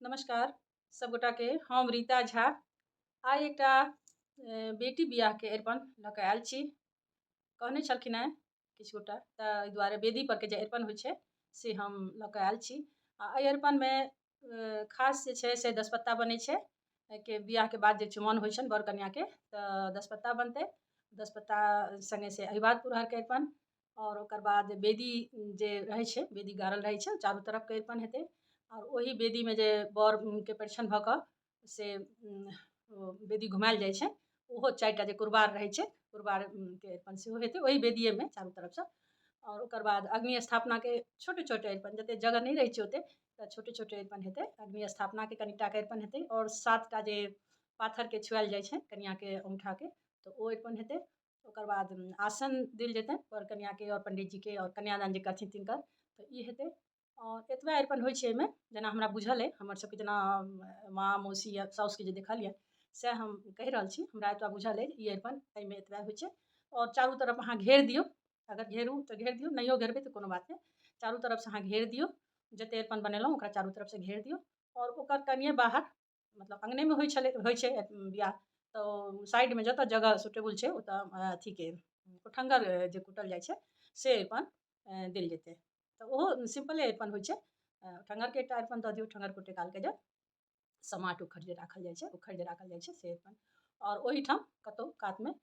नमस्कार सबगोटाके, हम रीता झा आइ एकटा बेटी बियाहके अरिपन लऽ कऽ आयल छी। कहने छलखिन हेँ किछु गोटा, तऽ एहि दुआरे वेदी परके जे अरिपन होइ छै से हम लऽ कऽ आयल छी। आ एहि अरिपनमे खास जे छै से दसपत्ता बनै छै, के बियाहके बाद जे चुमाओन होइ छनि बर कनिआँके तऽ दसपत्ता बनतै। दसपत्ता सङ्गे से अहिबात पुरहरके अरिपन, आओर ओकर बाद वेदी जे रहै छै, वेदी गाड़ल रहै छै, चारू तरफके अरिपन हेतै। आओर ओहि वेदीमे जे बरके परिछन भऽ कऽ से वेदी घुमायल जाइ छै, ओहो चारिटा जे कुरबार रहै छै, कुरबारके अरिपन सेहो हेतै ओहि वेदिएमे चारू तरफसँ। आओर ओकर बाद अग्नि स्थापनाके छोटे छोटे अरिपन, जतेक जगह नहि रहै छै ओतेक, तऽ छोटे छोटे अरिपन हेतै। अग्नि स्थापनाके कनिटाके अरिपन हेतै। आओर 7टा जे पाथरके छुआयल जाइ छै कनिआँके औँठाके, तऽ ओ अरिपन हेतै। ओकर बाद आसन देल जेतनि वर कनिआँके आओर पण्डितजीके आओर कन्यादान जे करथिन तिनकर, तऽ ई हेतै। आओर एतबा अरिपन होइ छै एहिमे, जेना हमरा बुझल अइ, हमर सबके जेना माँ मौसी या साउसके जे देखल यऽ सएह हम कहि रहल छी। हमरा एतबा बुझल अइ, ई अरिपन एहिमे एतबा होइ छै। आओर चारू तरफ अहाँ घेर दियौ, अगर घेरू तऽ घेर दियौ, नहियो घेरबै तऽ कोनो बात नहि। चारू तरफसँ अहाँ घेर दियौ, जतेक अरिपन बनेलहुँ ओकरा चारू तरफसँ घेर दियौ। आओर ओकर कनिए बाहर, मतलब अङ्गनेमे होइ छलै, होइ छै बियाह, तऽ साइडमे जतऽ जगह सुटेबल छै ओतऽ अथीके ओठङ्गर जे कुटल जाइ छै से अरिपन देल जेतै। तऽ ओहो सिम्पले अरिपन होइ छै। ओठङ्गरके एकटा अरिपन दऽ दियौ, ओठङ्गर कुटै कालके जे समाट उखड़ जे राखल जाइ छै, उखड़ जे राखल जाइ छै से अरिपन। आओर ओहिठाम कतहु कातमे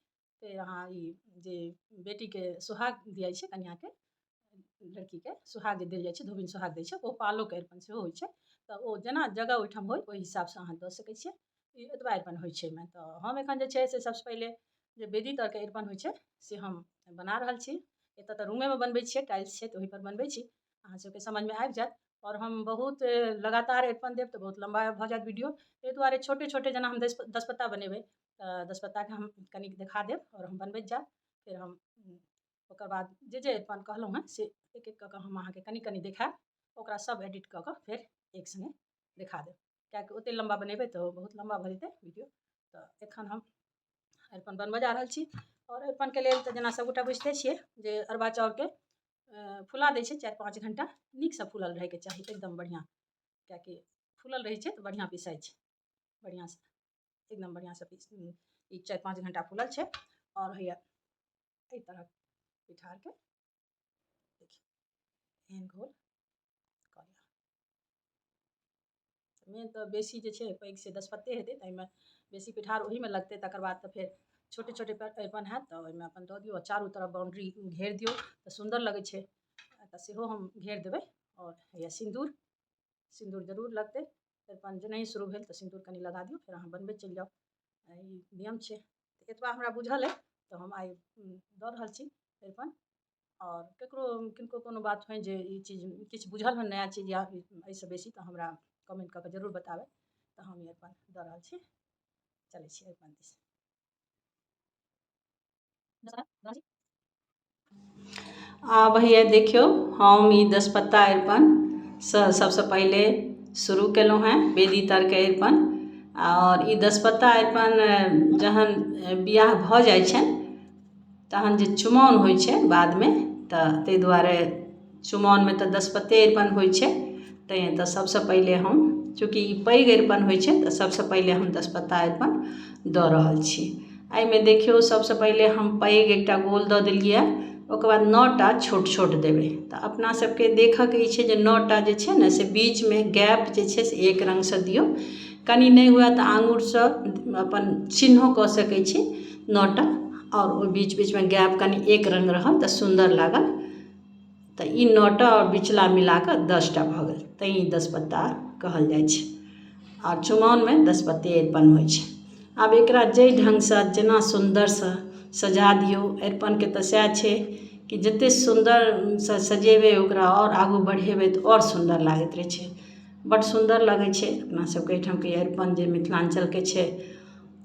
फेर अहाँ ई जे बेटीके सोहाग दियाइ छै, कनिआँके लड़कीके सोहाग जे देल जाइ छै, धोबिन सोहाग दै छै, ओ पालोके अरिपन सेहो होइ छै। तऽ ओ जेना जगह ओहिठाम होइ ओहि हिसाबसँ अहाँ दऽ सकै छियै। ई एतबा अरिपन होइ छै एहिमे। तऽ हम एखन जे छै से सबसँ पहिले जे वेदी तरके अरिपन होइ छै से हम बना रहल छी। एतऽ तऽ रूमेमे बनबै छियै, टाइल्स छै तऽ ओहिपर बनबै छी, अहाँ सबके समझमे आबि जायत। आओर हम बहुत लगातार अरिपन देब तऽ बहुत लम्बा भऽ जायत वीडियो, ताहि दुआरे छोटे छोटे जेना हम दसपत्ता बनेबै तऽ दसपत्ताके हम कनिक देखा देब आओर हम बनबैत जायब। फेर हम ओकर बाद जे जे अरिपन कहलहुँ हेँ से एक एक कऽ कऽ हम अहाँके कनि कनि देखायब, ओकरा सब एडिट कऽ कऽ फेर एक सङ्गे देखा देब, किएकि ओतेक लम्बा बनेबै तऽ बहुत लम्बा भऽ जेतै वीडियो। तऽ एखन हम अरिपन बनबऽ जा रहल छी। आओर अरिपनके लेल तऽ जेना सबगोटा बुझिते छियै जे अरबा चाउरके फुला दै छै 4-5 घण्टा, नीकसँ फूलल रहैके चाही एकदम बढ़िआँ, किएकि फूलल रहै छै तऽ बढ़िआँ पिसाइ छै, बढ़िआँसँ एकदम बढ़िआँसँ पीस। ई 4-5 घण्टा फूलल छै। आओर होइए एहि तरहक पिठारके, देखियौ एहन घोल कऽ लिअ। मेन तऽ बेसी जे छै पैघ से दसपत्ते हेतै, ताहिमे बेसी पिठार ओहीमे लगतै। तकर बाद तऽ फेर छोटे छोटे अरिपन हैत तऽ ओहिमे अपन दऽ दियौ। चारू तरफ बाउंड्री घेर दियौ तऽ सुन्दर लगै छै, तऽ सेहो हम घेर देबै। आओर हैया सिन्दूर, सिन्दूर जरूर लगतै। अरिपन जेनाहि शुरू भेल तऽ सिन्दूर कनि लगा दियौ, फेर अहाँ बनबैत चलि जाउ, ई नियम छै। तऽ एतबा हमरा बुझल अइ तऽ हम आइ दऽ रहल छी अरिपन। आओर ककरो किनको कोनो बात होइन जे ई चीज किछु बुझल होनि नया चीज या एहिसँ बेसी, तऽ हमरा कमेंट कऽ कऽ जरूर बताबै। तऽ हम ई अरिपन दऽ रहल छी, चलै छी अरिपन दिस। आब हैया देखियौ, हम ई दसपत्ता अरिपन सँ सबसँ पहिले शुरू केलहुँ हेँ वेदी तरके अरिपन। आओर ई दसपत्ता अरिपन जहन बियाह भऽ जाइ छनि तहन जे चुमाओन होइ छै बादमे, तऽ ताहि दुआरे चुमाओनमे तऽ दसपत्ते अरिपन होइ छै, तैँ तऽ सबसँ पहिले हम, चूँकि ई पैघ अरिपन होइ छै, तऽ सबसँ पहिले हम दसपत्ता अरिपन दऽ रहल छी। एहिमे देखियौ, सबसँ पहिले हम पैघ एकटा गोल दऽ देलियै, ओकर बाद 9टा छोट छोट देबै। तऽ अपना सबके देखऽके ई छै जे 9टा जे छै ने से बीचमे गैप जे छै से एक रङ्गसँ दियौ। कनि नहि हुए तऽ आङ्गुरसँ अपन चिन्हो कऽ सकै छी 9टा, आओर ओहि बीच बीचमे गैप कनि एक रङ्ग रहल तऽ सुन्दर लागल। तऽ ई 9टा आओर बिचला मिलाकऽ 10टा भऽ गेल, तैँ ई दसपत्ता कहल जाइ छै। आओर चुमाओनमे दसपत्ते अरिपन होइ छै। आब एकरा जाहि ढङ्गसँ जेना सुन्दरसँ सजा दियौ, अरिपनके तऽ सएह छै कि जतेक सुन्दरसँ सजेबै ओकरा आओर आगू बढ़ेबै तऽ आओर सुन्दर लागैत रहै छै, बड्ड सुन्दर लगै छै। अपना सबके एहिठामके अरिपन जे मिथिलाञ्चलके छै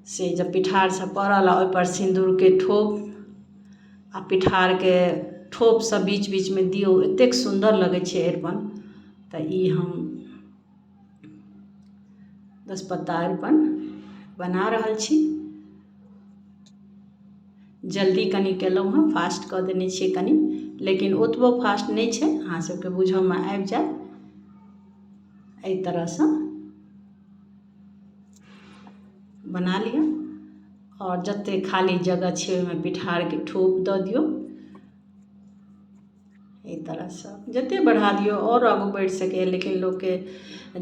से जब पिठारसँ पड़ल आ ओहिपर सिन्दूरके ठोप आ पिठारके ठोपसँ बीच बीचमे दियौ, एतेक सुन्दर लगै छै अरिपन। तऽ ई हम दसपत्ता अरिपन बना रहल छी। जल्दी कनि केलहुँ हँ, फास्ट कऽ देने छियै कनि, लेकिन ओतबो फास्ट नहि छै, अहाँ सबके बुझऽमे आबि जायत एहि तरहसँ। बना लिअ आओर जतेक खाली जगह छै ओहिमे पिठारके ठोप दऽ दियौ। एहि तरहसँ जतेक बढ़ा दियौ आओर आगू बढ़ि सकैए, लेकिन लोकके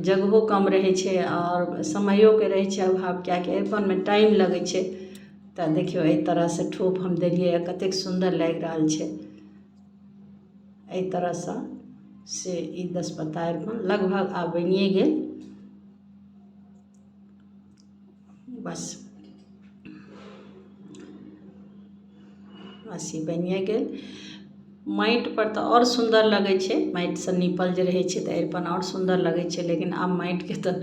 जगहो कम रहै छै आओर समयोके रहै छै अभाव, किएकि अरिपनमे टाइम लगै छै। तऽ देखियौ एहि तरहसँ ठोप हम देलियै, कतेक सुन्दर लागि रहल छै। एहि तरहसँ से ई 10 पत्ता अरिपन लगभग आब बनिए गेल। बस बस ई बनिए गेल। माटिपर तऽ आओर सुन्दर लगै छै, माटिसँ नीपल जे रहै छै तऽ अरिपन आओर सुन्दर लगै छै। लेकिन आब माटिके तऽ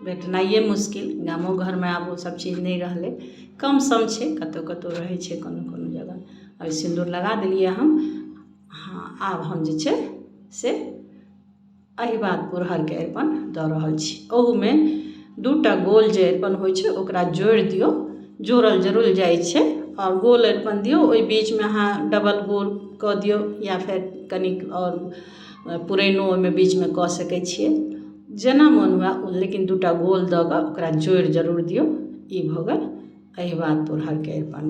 भेटनाइए मुश्किल, गामो घरमे आब ओ सब चीज नहि रहलै, कम सम छै, कतहु कतहु रहै छै कोनो कोनो जगह। आओर सिन्दूर लगा देलियै हम। हँ, आब हम जे छै से अहिबात पुरहरके अरिपन दऽ रहल छी। ओहूमे 2 टा गोल जे अरिपन होइ छै ओकरा जोड़ि दियौ, जोड़ल जरूर जाइ छै। आओर गोल अरिपन दियौ, ओहि बीचमे अहाँ डबल गोल कऽ दियौ या फेर कनिक आओर पुरैनो ओहिमे बीचमे कऽ सकै छियै, जेना मोन हुए, लेकिन 2 टा गोल दऽ कऽ ओकरा जोड़ि जरूर दियौ। ई भऽ गेल अहिबात पुरहरके अरिपन,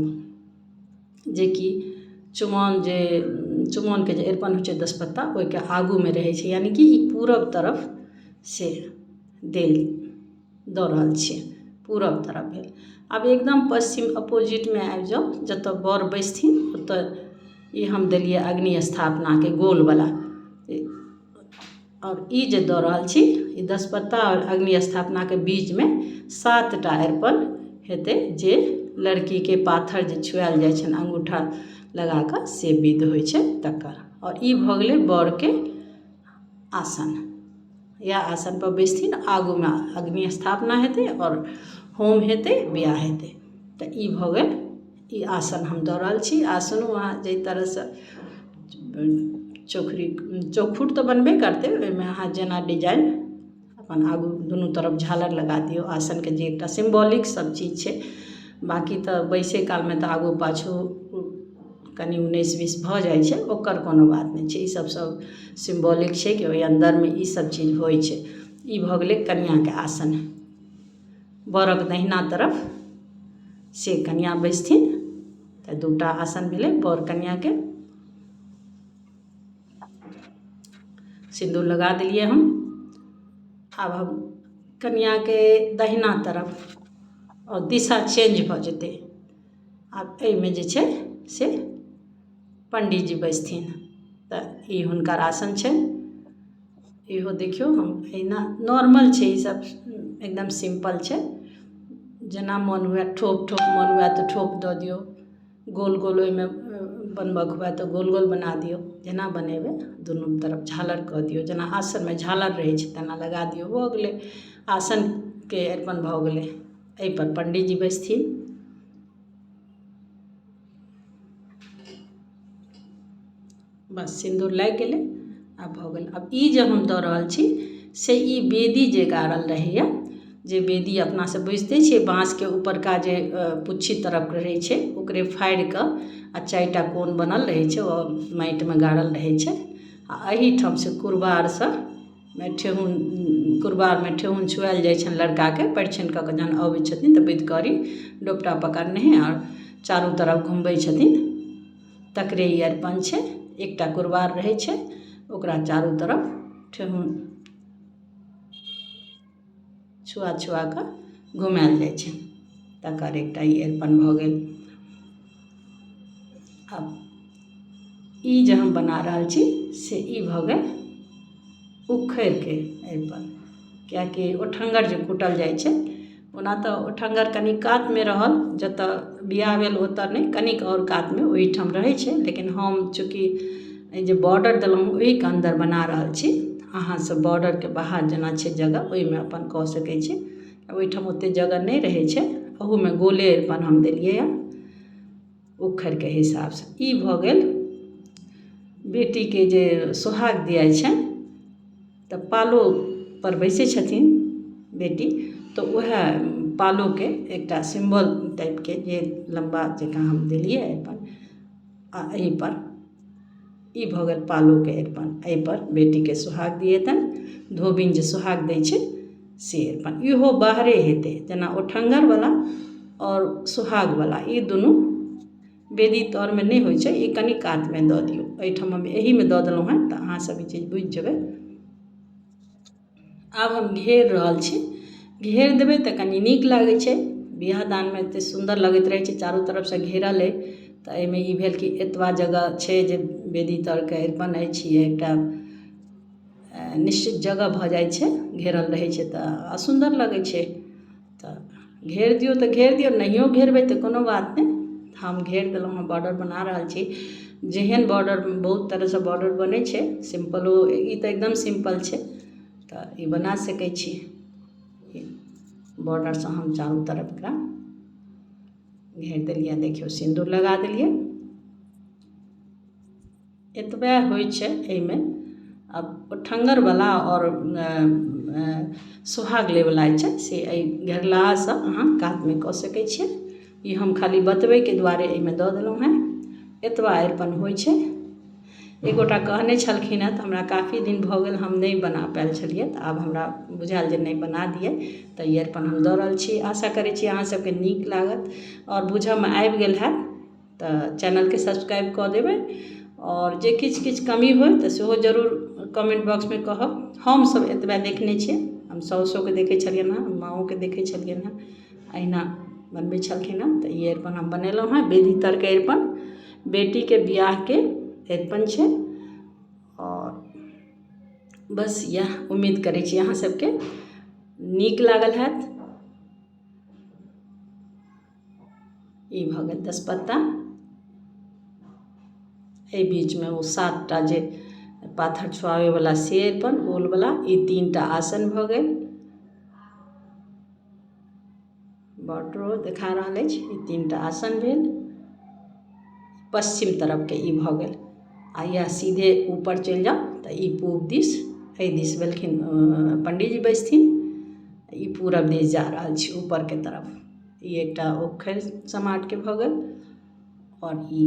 जेकि चुमाओन जे चुमाओनके जे अरिपन होइ छै 10 पत्ता, ओहिके आगूमे रहै छै, यानि कि ई पूरब तरफ से देल दऽ रहल छियै, पूरब तरफ भेल। आब एकदम पश्चिम अपोजिटमे आबि जाउ, जतऽ बर बैसथिन ओतऽ ई हम देलियै अग्नि स्थापनाके गोलवला। आओर ई जे दऽ रहल छी ई 10 पत्ता आओर अग्नि स्थापनाके बीचमे 7 टा अरिपन हेतै, जे लड़कीके पाथर जे छुआयल जाइ छनि अङ्गूठा लगा कऽ, से विध होइ छै तकर। आओर ई भऽ गेलै बरके आसन, या आसनपर बैसथिन, आगूमे अग्नि स्थापना हेतै आओर होम हेतै, बियाह हेतै। तऽ ई भऽ गेल, ई आसन हम दऽ रहल छी। आसनो अहाँ जाहि तरहसँ चौखरी चौखूट तऽ बनबे करतै, ओहिमे अहाँ जेना डिजाइन अपन आगू दुनू तरफ झालरि लगा दियौ आसनके, जे एकटा सिम्बॉलिक सब चीज छै। बाँकी तऽ बैसै कालमे तऽ आगू पाछू कनि 19-20 भऽ जाइ छै, ओकर कोनो बात नहि छै। ई सब सब सिम्बॉलिक छै कि ओहि अन्दरमे ई सब चीज होइ छै। ई भऽ गेलै कनिआँके आसन। बरक दहिना तरफ से कनिआँ बैसथिन, तऽ 2 टा आसन भेलै बर कनिआँके। सिन्दूर लगा देलियै हम। आब हम कनिआँके दहिना तरफ आओर दिशा चेंज भऽ जेतै। आब एहिमे जे छै से पंडीजी बैसथिन, तऽ ई हुनकर आसन छनि। इहो देखियौ, हम एहिना नॉर्मल छै, ई सब एकदम सिम्पल छै। जेना मोन हुए, ठोप ठोप मोन हुए तऽ ठोप दऽ दियौ, गोल गोल ओहिमे बनबऽके हुए तऽ गोल गोल बना दियौ। जेना बनेबै, दुनू तरफ झालरि कऽ दियौ, जेना आसनमे झालरि रहै छै तेना लगा दियौ। भऽ गेलै, आसनके अरिपन भऽ गेलै। एहिपर पंडीजी बैसथिन। बस सिन्दूर लागि गेलै, आब भऽ गेल। आब ई जे हम दऽ रहल छी से ई वेदी जे गाड़ल रहैए, जे वेदी अपना सब बुझिते छियै, बाँसके ऊपरका जे पुच्छी तरफ रहै छै ओकरे फाड़ि कऽ आ 4 टा कोन बनल रहै छै, ओ माटिमे गाड़ल रहै छै। आ एहिठाम से कुरबारसँ ठेहुन, कुरबारमे ठेहुन छुआयल जाइ छनि लड़काके। परिछनि कऽ कऽ जहन अबै छथिन तऽ विधकरी डोपटा पकड़ने आओर चारू तरफ घुमबै छथिन, तकरे ई अरिपन छै। एकटा कुरबार रहै छै, ओकरा चारू तरफ ठेहुन छुआ छुआ कऽ घुमायल जाइ छै, तकर एकटा ई अरिपन भऽ गेल। आब ई जे हम बना रहल छी से ई भऽ गेल उखड़िके अरिपन, किएकि ओठङ्गर जे कूटल जाइ छै, ओना तऽ ओठङ्गर कनि कातमे रहल, जतऽ बियाह भेल ओतऽ नहि, कनिक आओर कातमे ओहिठाम रहै छै। लेकिन हम चूँकि जे बॉर्डर देलहुँ ओहिके अन्दर बना रहल छी, अहाँ सब बॉर्डरके बाहर जेना छै जगह ओहिमे अपन कऽ सकै छी। ओहिठाम ओतेक जगह नहि रहै छै। ओहूमे गोले अरिपन हम देलियै यऽ उखड़िके हिसाबसँ। ई भऽ गेल बेटीके जे सोहाग दियाइ छनि तऽ पालो पर बैसै छथिन बेटी, तऽ उएह पालोके एकटा सिम्बल टाइपके जे लम्बा जकाँ हम देलियै अरिपन। आ एहिपर ई भऽ गेल पालोके अरिपन। एहिपर बेटीके सोहाग दिएतनि, धोबिन जे सोहाग दै छै से अरिपन इहो बाहरे हेतै। जेना ओठङ्गरवला आओर सोहागवला ई दुनू वेदी तरमे नहि होइ छै, ई कनि कातमे दऽ दियौ। एहिठाम हम एहिमे दऽ देलहुँ हेँ तऽ अहाँसभ ई चीज बुझि जेबै। आब हम घेर रहल छी। घेर देबै तऽ कनि नीक लागै छै, बियाह दानमे एतेक सुन्दर लगैत रहै छै, चारू तरफसँ घेरल अइ। तऽ एहिमे ई भेल कि एतबा जगह छै जे वेदी तरके अरिपन अछि, ई एकटा निश्चित जगह भऽ जाइ छै, घेरल रहै छै तऽ सुन्दर लगै छै। तऽ घेर दियौ तऽ घेर दियौ, नहियो घेरबै तऽ कोनो बात नहि। हम घेर देलहुँ हँ, बॉर्डर बना रहल छी। जेहन बॉर्डर, बहुत तरहसँ बॉर्डर बनै छै, सिम्पलो, ई तऽ एकदम सिम्पल छै, तऽ ई बना सकै छी। बॉर्डरसँ हम चारू तरफ एकरा घेर देलियै। देखियौ, सिन्दूर लगा देलियै। एतबे होइ छै एहिमे। आब ओठङ्गरवला आओर सोहाग लैवला जे छै से एहि घेरलासँ अहाँ कातमे कऽ सकै छियै। ई हम खाली बतबैके दुआरे एहिमे दऽ देलहुँ हेँ। एतबा अरिपन होइ छै। एक गोटा कहने छलखिन हेँ तऽ हमरा काफी दिन भऽ गेल, हम नहि बना पायल छलियै, तऽ आब हमरा बुझायल जे नहि बना दियै, तऽ ई अरिपन हम दऽ रहल छी। आशा करै छी अहाँ सबके नीक लागत आओर बुझऽमे आबि गेल हैत तऽ चैनलके सब्सक्राइब कऽ देबै, आओर जे किछु किछु कमी होइ तऽ सेहो जरूर कमेंट बॉक्समे कहब। हमसब एतबे देखने छियै, हम साउसोके देखै छलियनि हेँ, माँओके देखै छलियनि हेँ, अहिना बनबै छलखिन हेँ। तऽ ई अरिपन हम बनेलहुँ हेँ, वेदी तरके अरिपन, बेटीके बियाहके अरिपन छै। आओर बस इएह उम्मीद करै छी अहाँ सबके नीक लागल हैत। ई भऽ गेल 10 पत्ता। एहि बीचमे ओ 7टा जे पाथर छुआबैवला से अरिपन गोलवला, ई 3टा आसन भऽ गेल। बॉर्डरो देखा रहल अछि। ई 3टा आसन भेल। पश्चिम तरफके ई भऽ गेल। आ इएह सीधे ऊपर चलि जाउ तऽ ई पूब दिस, एहि दिस भेलखिन पंडीजी बैसथिन। ई पूरब दिस जा रहल छी ऊपरके तरफ। ई एकटा उखड़ि समाटके भऽ गेल आओर ई